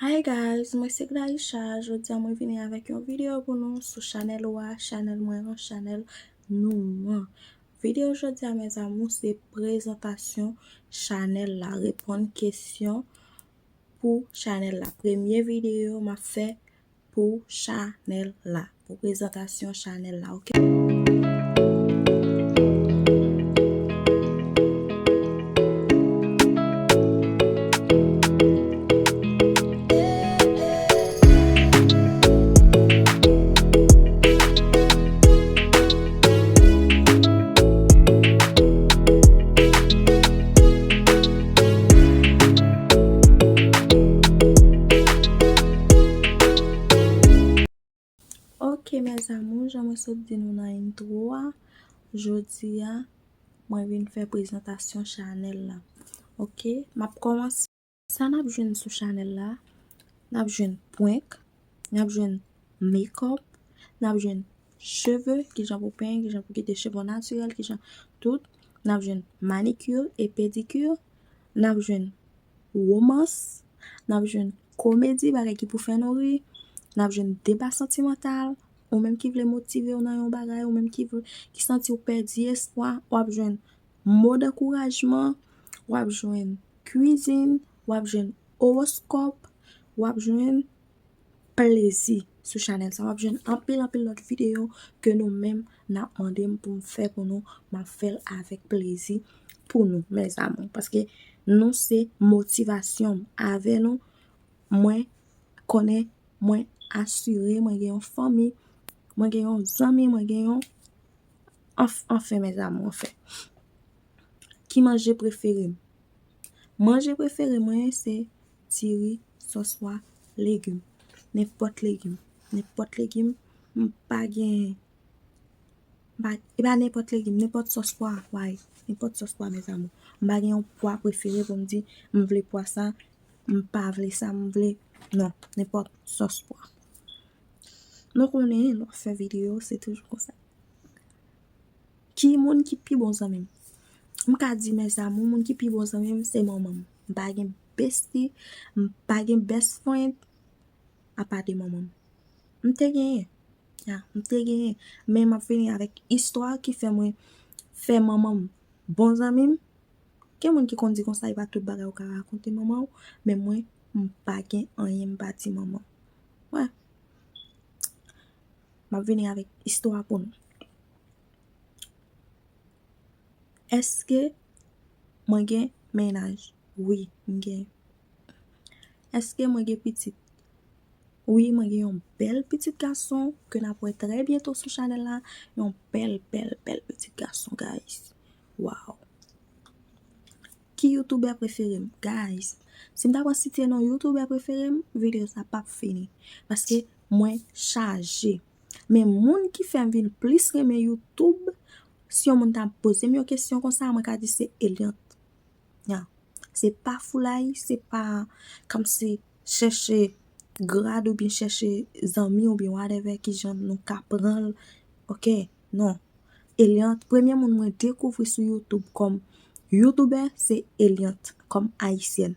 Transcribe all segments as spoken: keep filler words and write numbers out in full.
Hi guys, mwen se Glaïcha. Jodi a mwen vini avèk yon videyo pou nou sou chanèl ou a, chanèl mwen an, chanèl nou an. Videyo jodi a, mes amours, se prezantasyon chanèl la, reponn kesyon pou chanèl la. Premye videyo m ap fè pou chanèl la, pou prezantasyon chanèl la, oke? Ok, mes amours, jan mwen sot di nou nan intro a, jodi a, mwen vin fè prezantasyon chanèl la. Ok, m ap kòmanse. Sa n ap jwenn sou chanèl la, n ap jwenn prank, n ap jwenn makeup, n ap jwenn cheve, kijan pou penyen, kijan pou kite cheve w natirèl, kijan tout. N ap jwenn manicure et pédicure, n ap jwenn romans, n ap jwenn komedi, bagay ki pou fè nou ri, n ap jwenn deba santimantal, ou menm ki vle motive w nan yon bagay, ou menm ki vle, ki santi w pèdi espwa, w ap jwenn mo dankourajman, w ap jwenn kwizin, w ap jwenn owoskòp, w ap jwenn plezi sou chanèl sa. W ap jwenn anpil, anpil lòt videyo ke nou menm n ap mande m pou m fè pou nou. M ap fè l avèk plezi pou nou, mes amours. Paske nou se motivasyon m. Avè nou, mwen konnen, mwen asire, mwen gen yon fanmi, mwen gen yon zanmi, mwen gen yon, anf-, anfen, mes amours, anfen. Ki manje prefere m? Manje prefere mwen se diri, sòs pwa, legim. Nenpòt legim. Nenpòt legim, m pa gen, m pa, e pa nenpòt legim, nenpòt sòs pwa, why? Nenpòt sòs pwa, mes amours. M pa gen yon pwa prefere pou m di, m vle pwa sa, m pa vle sa, m vle, non, nenpòt sòs pwa. Nou konnen, lè w ap fè videyo, se toujou konsa. Ki moun ki pi bon zanmi m? M ka di, mes amours, moun ki pi bon zanmi m, se manman m. M pa gen bestie, m pa gen best friend, apa de manman m. M te genyen. Ya, m te genyen. Men m ap vini avèk istwa ki fè mwen fè manman m bon zanmi m. Gen moun ki konn di konsa, e pa tout bagay ou ka rakonte manman w, men mwen, m pa gen anyen m pa di manman m. Wè. M ap vini avèk istwa pou nou. Èske mwen gen mennaj? Wi, m gen. Èske mwen gen pitit? Wi, mwen gen yon bèl pitit gason ke n ap wè trè byento sou chanèl la. Yon bèl, bèl, bèl pitit gason, guys. Wow. Ki youtubè prefere m? Guys, si m ta pral site non youtubè prefere m, videyo sa p ap fini. Paske mwen chaje. Men moun ki fè m vin plis renmen YouTube, si yon moun ta poze m yon kesyon konsa, mwen ka di se Eliante. Ya. Se pa foulay, se pa kòmsi chèche grad oubyen chèche zanmi oubyen whatever kijan nou ka pran l. Ok, non. Eliante, premye moun mwen dekouvri sou YouTube kòm youtubè, se Eliante, kòm ayisyèn.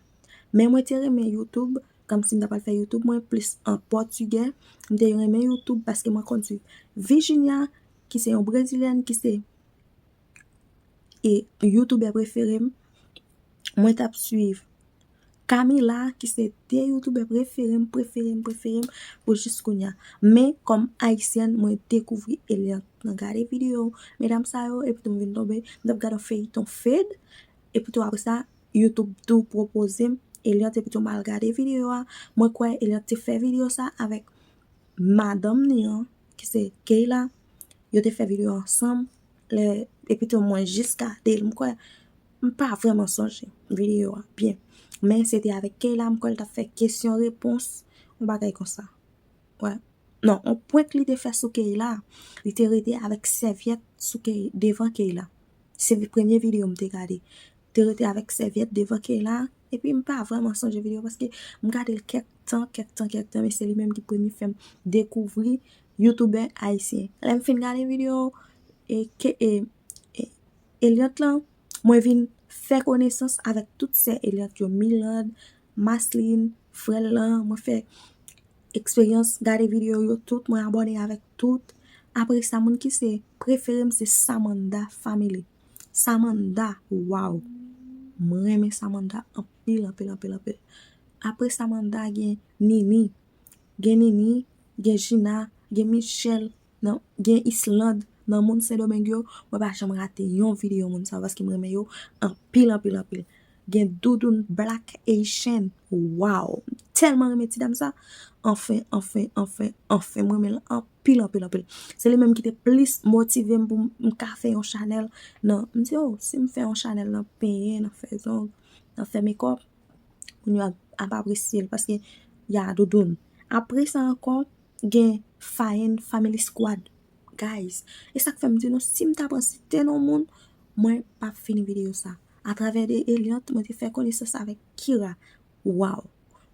Men mwen te renmen YouTube, kòmsi m ta pral fè YouTube mwen plis an pòtigè. M te renmen YouTube paske mwen konn swiv Virginia, ki se yon brezilyèn, ki se e youtubè prefere m. Mwen t ap swiv Camila, ki se de youtubè prefere m, prefere m, prefere m, pou jis kounye a. Men, kòm ayisyèn, mwen dekouvri Eliante nan gade videyo medam sa yo, epi tou m vin tonbe, m t ap gade yon feyton Fed, epi tou apre sa, YouTube tou pwopoze m Eliante, epi tou m al gade videyo a. Mwen kwè Eliante te fè videyo sa avèk madanm ni an, ki se Keyla. Yo te fè videyo ansanm. Lè, epi tou mwen jis gade l, m kwè, m pa vrèman sonje videyo a byen. Men se te avèk Keyla, m kwè l t ap fè kesyon repons, yon bagay konsa. Wè. Non, yon prank li te fè sou Keyla. Li te rete avèk sèvyèt sou Key-, devan Keyla. Se premye videyo m te gade. Te rete avèk sèvyèt devan Keyla. Epi m pa vrèman sonje videyo paske m gade l kèk tan, kèk tan, kèk tan, men se li menm ki premye fè m dekouvri youtubè ayisyen. Lè m fin gade videyo e ke, e, e, Eliante lan, mwen vin fè konesans avèk tout sè Eliante yo, Milande, Maslin, frè l lan, mwen fè eksperyans gade videyo yo tout, mwen abòne avèk tout. Apre sa, moun ki se prefere m se Samanda Family. Samanda, waw. Mwen renmen Samanda anpil, anpil, anpil, anpil. Apre Samanda, gen Nini. Gen Nini, gen Gina, gen Michelle, nan, gen Island, nan moun Sendomeng yo, mwen pa janm rate yon videyo moun sa yo, paske mwen renmen yo anpil, anpil, anpil. Gen Doudoun Black Haitian, waw, m tèlman renmen ti dam sa, anfen, anfen, anfen, anfen, mwen renmen l anpil, anpil, anpil. Se li menm ki te plis motive m pou m ka fè yon chanèl nan, m di, oh, si m fè yon chanèl nan penyen, nan fè zong, nan fè makeup, moun yo ap, ap apresye l, paske y a Doudoun. Apre sa ankò, gen Fayen Family Squad. Guys, e sa k fè m di nou, si m ta pran site non moun, mwen p ap fini videyo sa. Atravè de Eliant, mwen te fè konesans avèk Kira. Waw!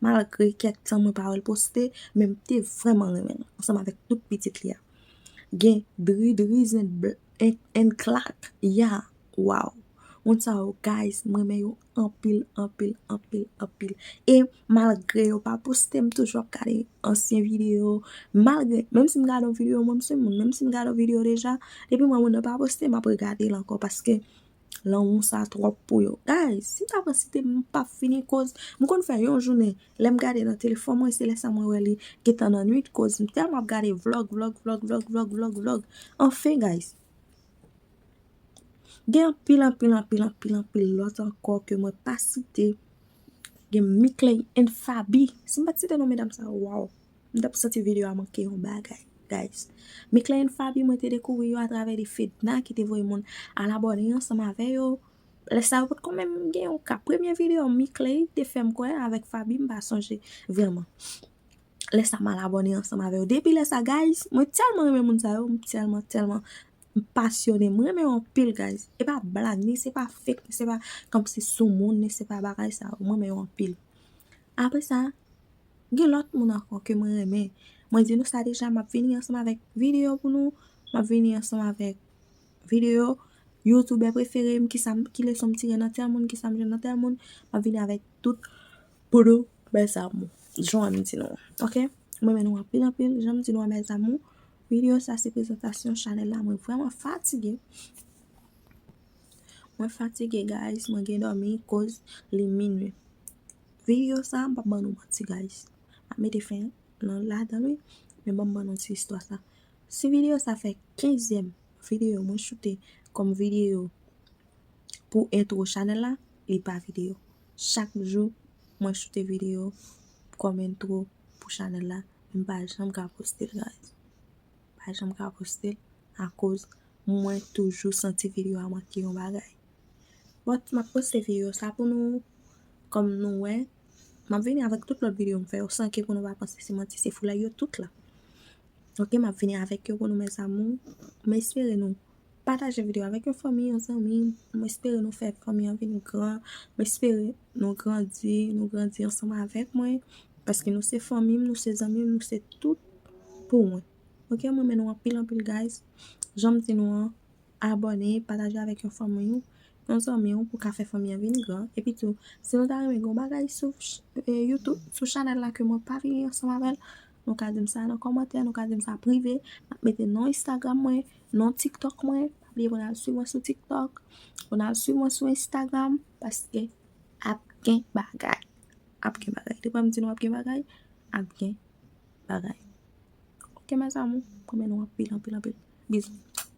Malgre kèk tan mwen pa wè l poste, men m te vrèman renmen l, ansanm avèk tout pitit li a. Gen Dri Drizz and, Bl- and, and Clark. Ya, waw! Moun sa yo, guys, mwen renmen yo anpil, anpil, anpil, anpil. E malgre yo pa poste, m toujou ap gade ansyen videyo. Malgre, menm si m gade yon videyo, mwen, m se moun, menm si m gade yon videyo deja, depi mwen, moun nan pa poste, m ap regade l ankò, paske lanmou sa twòp pou yo. Guys, si m ta pran site, m p ap fini koz. M konn fè yon jounen, lè m gade nan telefòn mwen, se lè sa mwen wè li gentan nan nwit, koz m tèlman ap gade vlog, vlog, vlog, vlog, vlog, vlog, vlog. Anfen, guys, gen anpil, anpil, anpil, anpil, anpil lòt ankò ke mwen pa site. Gen Mickley and Faby. Si m pa t site non medam sa yo, waw. M t ap santi videyo a manke yon bagay, guys. Mickley and Faby, mwen te dekouvri yo atravè de Fedna ki te voye moun al abòne ansanm avè yo. Lè sa yo potko menm gen yon ka. Premye videyo Mickley te fè m kwè avèk Faby, m pa sonje vrèman. Lè sa m al abòne ansanm avè yo. Depi lè sa, guys, mwen tèlman renmen moun sa yo, m tèlman, tèlman m pasyone. Mwen renmen yo anpil, guys. E pa blag, ni se pa fake, ni se pa kòmsi soumoun, ni se pa bagay sa yo. Mwen renmen yo anpil. Apre sa, gen lòt moun ankò ke mwen renmen. Mwen di nou sa deja, m ap vini ansanm avèk videyo pou nou. M ap vini ansanm avèk videyo youtubè prefere m, ki sa m, ki leson m tire nan tèl moun, ki sa m jwenn nan tèl moun. M ap vini avèk tout pou nou, mes amours. Jan m di nou, ok? Mwen renmen nou anpil, anpil. Jan m di nou, mes amours, videyo sa se prezantasyon chanèl la. Mwen vrèman fatige. Mwen fatige, guys. Mwen gen dòmi koz li minui. Videyo sa, m p ap ban nou manti, guys. M ap mete fen nan ladan l, wi. Men ban m ban nou ti istwa sa. Si videyo sa fè kenzyèm videyo mwen choute kòm videyo pou entwo chanèl la, li pa videyo. Chak jou, mwen choute videyo kòm entwo pou chanèl la, men m pa janm ka poste l, guys. Pa janm ka poste l, akoz mwen toujou santi videyo a manke yon bagay. But, m ap poste videyo sa pou nou, kòm nou wè, m ap vini avèk tout lòt videyo m fè yo, san ke pou nou pa panse se manti, se foulay yo tout la. Ok, m ap vini avèk yo pou nou, mes amours. M espere nou pataje videyo avèk yon fanmi, yon zanmi. M espere nou fè fanmi an vin gran. M espere nou grandi, nou grandi ansanm avèk mwen. Paske nou se fanmi m, nou se zanmi m, nou se tout pou mwen. Ok, mwen renmen nou anpil, anpil, guys. Jan m di nou an, abòne, pataje avèk yon fanmi w, yon zanmi w pou ka fè fanmi an vin gran. Epi tou, si nou ta renmen gen yon bagay sou ch- eh, YouTube, sou chanèl la ke mwen pa vini ansanm avè l, nou ka di m sa nan kòmantè, nou ka di m sa prive. M ap mete non Instagram mwen, non TikTok mwen. Pa bliye pou n al swiv mwen sou TikTok, pou n al swiv mwen sou Instagram, paske ap gen bagay. Ap gen bagay. Depi m di nou ap gen bagay, ap gen bagay. Ok, mes amours, mwen renmen nou anpil, anpil, anpil. Bizou.